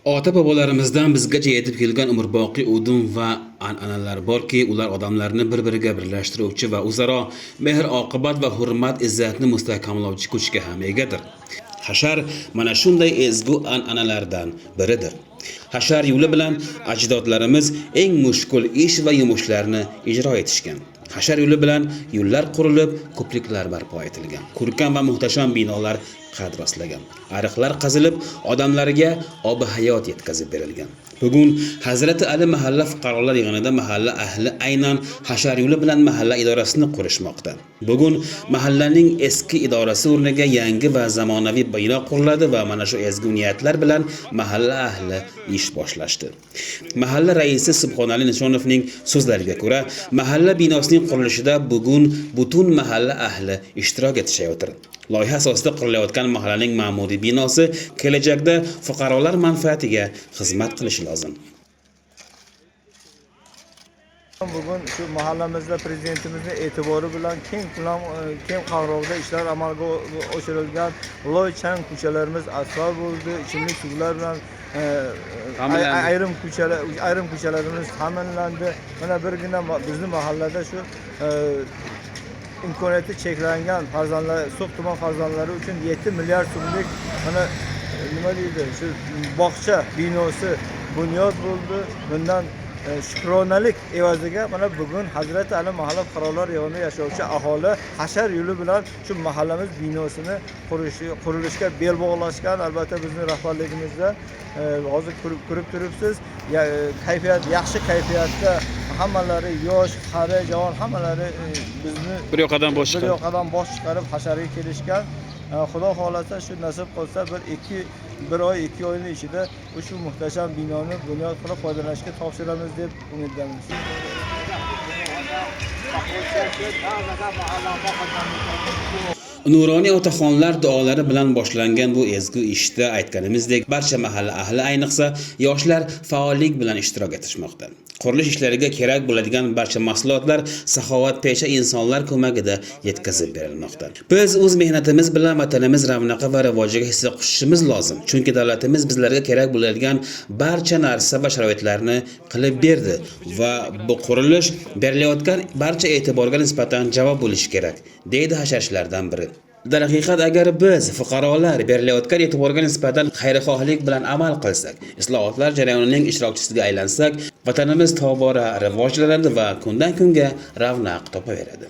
Ota bobolarimizdan bizgacha yetib kelgan umrboqiy udum va an'analar borki, ular odamlarni bir-biriga birlashtiruvchi va o'zaro mehr-oqibat va hurmat-izzatni mustahkamlovchi kuchga ham egadir. Hashar mana shunday ezgu an'analardan biridir. Hashar yo'li bilan ajdodlarimiz eng mushkul ish va yumushlarni ijro etishgan. Hashar yo'li bilan yo'llar qurilib, ko'priklar barpo etilgan. Ko'rkam va muhtasham binolar qad rostlagan. Ariqlar qazilib, odamlarga obi hayot yetkazib berilgan. Bugun Hazrati Ali mahalla fuqarolar yig'inida mahalla ahli aynan hashar yo'li bilan mahalla idorasini qurishmoqda. Bugun mahallaning eski idorasi o'rniga yangi va zamonaviy bino quriladi va mana shu ezgu niyatlar bilan mahalla ahli ish boshlashdi. Mahalla raisi Subhonali Nishonovning so'zlariga ko'ra, mahalla binosining qurilishida bugun butun mahalla ahli ishtirok etishayotir. Loyiha asosida qurilayotgan mahallaning ma'muriy binosi kelajakda fuqarolar manfaatiga xizmat qilishi lozim. Bugun shu mahallamizda prezidentimizning e'tibori bilan keng ko'lam, keng qamrovda ishlar amalga oshirilgan. Loy chang ko'chalarimiz asfalt bo'ldi, ichimlik suvlar bilan Ta'minlandi. Ayrim ko'chalarimiz ta'minlandi. Mana birgina bizni mahallada shu imkoniyati cheklangan farzandlar, So'x tuman farzandlari uchun 7 milliard so'mlik mana nima deydi, shu bog'cha binosi bunyod bo'ldi. Bundan shukronalik evaziga mana bugun Hazrati Ali mahalla fuqarolar yig'inida yashovchi aholi hashar yo'li bilan shu mahallamiz binosini qurilishga bel bog'lashgan. Albatta, bizni rahbarligimizda hozir ko'rib turibsiz, kayfiyat yaxshi, kayfiyatda hammalari, yosh, qari, javon, hammalari bizni Bir yoqadan bosh bir chiqarib. yoqadan bosh chiqarib hasharga kelishgan. Xudo xohlasa, shu nasib qilsa, bir oy, 2 oyning ichida shu muhtasham binoni bunyod qilib, foydalanishga topshiramiz deb umiddamiz. Nuroniy otaxonlar duolari bilan boshlangan bu ezgu ishda, aytganimizdek, barcha mahalla ahli, ayniqsa yoshlar faollik bilan ishtirok etishmoqda. Qurilish ishlariga kerak bo'ladigan barcha mahsulotlar saxovatpesha insonlar ko'magida yetkazib berilmoqda. Biz o'z mehnatimiz bilan vatanimiz ravnaqi va rivojiga hissa qo'shishimiz lozim. Chunki davlatimiz bizlarga kerak bo'ladigan barcha narsa va sharoitlarni qilib berdi va bu qurilish berilayotgan barcha e'tiborga nisbatan javob bo'lishi kerak, deydi hasharchilardan biri. Darhaqiqat, agar biz, fuqarolar, berilayotgan e'tiborga nisbatan xayrixohlik bilan amal qilsak, islohotlar jarayonining ishtirokchisiga aylansak, vatanimiz tobora rivojlanadi va kundan kunga ravnaq topaveradi.